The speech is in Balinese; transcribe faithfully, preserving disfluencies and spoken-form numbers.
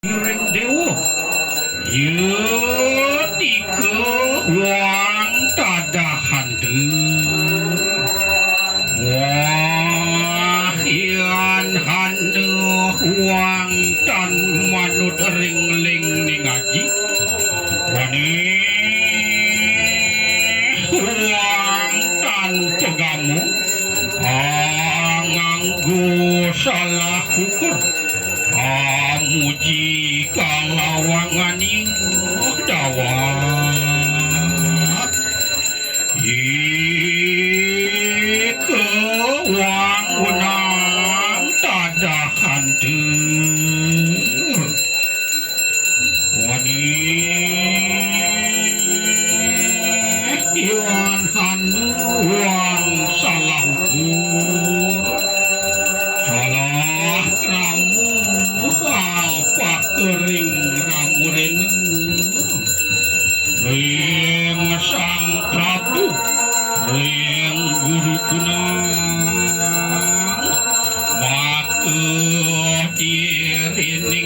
Ring dewa. Yeutika wang tadahan teu. Wah, yan haneuh wang tan manut ring ling ning aji. Wani wang tan pagamo. Ah, nganggo salah ukur. Amuji kalawanganing dawat. Ika wang wenang tadahan teu. Wani iwan hanu wang salah ukur. Salah ramu alpa kering ramu rena. Ring Sang Prabu, ring Guru Kunang. Maka